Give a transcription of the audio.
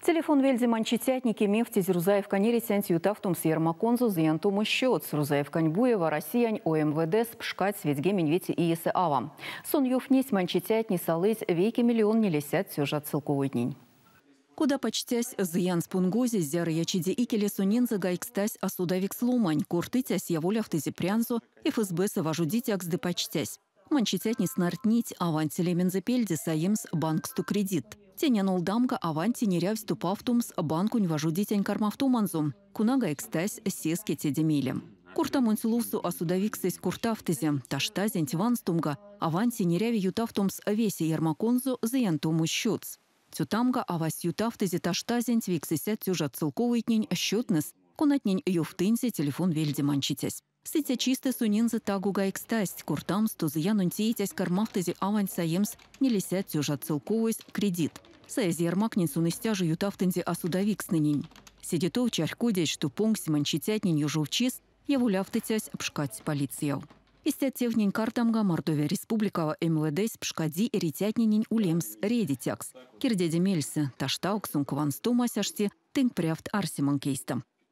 Телефон вельде манчицятне кемевтизь Рузаевкань эрицянть ютавтомс ярмаконзо зыянтомо счётс. Рузаевкань буева Россиянь ОМВД-с пшкадсь 95 иесэ ава. Сон ёвтнесь, манчицятне салызь 1 400 000 целковойтнень. Кода пачтясь зыянс понгозесь, зярыя чиде икеле сонензэ гайгстась асодавикс ломань. Кортыцясь яволявтызе прянзо ФСБ-сэ важодицякс ды пачтясь: манчицятне снартнить аванть лемензэ пельде саемс банксто кредит. Тень а нолдамга авантень эрявсь топавтомс банконь важодицянть кармавтоманзо, кона гайгстась сеске теде мейле. Кортамонть лувсо асодавиксэсь кортавтызе: таштазенть ванстомга авантень эряви ютавтомс весе ярмаконзо зыянтомо счётс. Цётамга авась ютавтызе таштазенть 900 тёжат целковойтнень счётнэс, конатнень ёвтынзе телефон вельде манчицясь. Сыця чистэ сонензэ таго гайгстасть. Кортамсто зыянонь теицясь кармавтызе аванть саемс 400 тёжат целковойс кредит. Саезь ярмактнень сон истя жо ютавтынзе асодавикстнэнень. Седе тов чарькодезь, што понгсь манчицятнень ёжовчис, яволявтыцясь пшкадсь полицияв. Истят тевтнень кардамга Мордовия Республикава МВД-сь пшкади эрицятненень улемс редицякс. Кирдеде мельсэ, таштавксонк ванстомась ашти тынк прявт арсеманк эйстэ.